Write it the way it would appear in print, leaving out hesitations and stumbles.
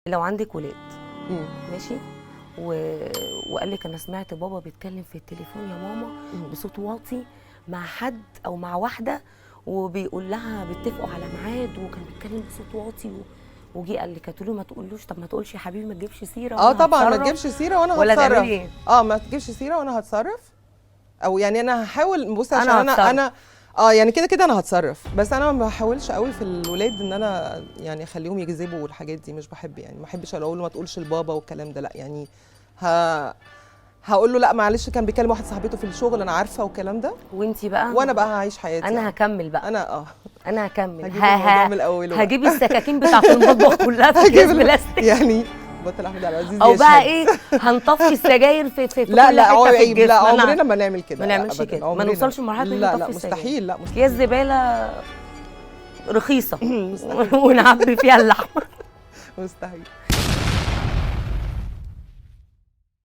لو عندك ولاد، ماشي، وقال لك انا سمعت بابا بيتكلم في التليفون يا ماما بصوت واطي مع حد او مع واحدة، وبيقول لها بيتفقوا على ميعاد، وكان بيتكلم بصوت واطي وجي قال لك، قلت له ما تقولوش. طب ما تقولش يا حبيبي، ما تجيبش سيره، وأنا طبعا ما هتصرف. تجيبش سيره وانا ولا هتصرف. تعملي ايه؟ اه، ما تجيبش سيره وانا هتصرف، او يعني انا هحاول. بصي، عشان أنا انا هتصرف. انا يعني كده كده انا هتصرف، بس انا ما بحاولش قوي في الولاد ان انا يعني اخليهم يكذبوا والحاجات دي، مش بحب، يعني ما بحبش اقول له ما تقولش لبابا والكلام ده، لا. يعني هقول له لا معلش، كان بيكلم واحد صاحبته في الشغل، انا عارفه والكلام ده. وانتي بقى؟ وانا بقى هعيش حياتي انا يعني. هكمل بقى. انا انا هكمل. هجيب الموضوع من اوله بقى. هجيب السكاكين بتاعت المطبخ كلها في هجيب اكياس بلاستيك. يعني بطل احمد عبد العزيز او بقى يشهد. ايه، هنطفي السجاير في لا كل لا حتة في عيب، الجسم. لا، أنا عمرنا ما نعمل كده. ما لا، نعملش أبداً، كده، ما عمرنا. نوصلش لمرحلة إن لا نطفي لا السجاير. مستحيل، لا مستحيل. اكياس زبالة رخيصة مستحيل. ونعبي فيها اللحمه. مستحيل.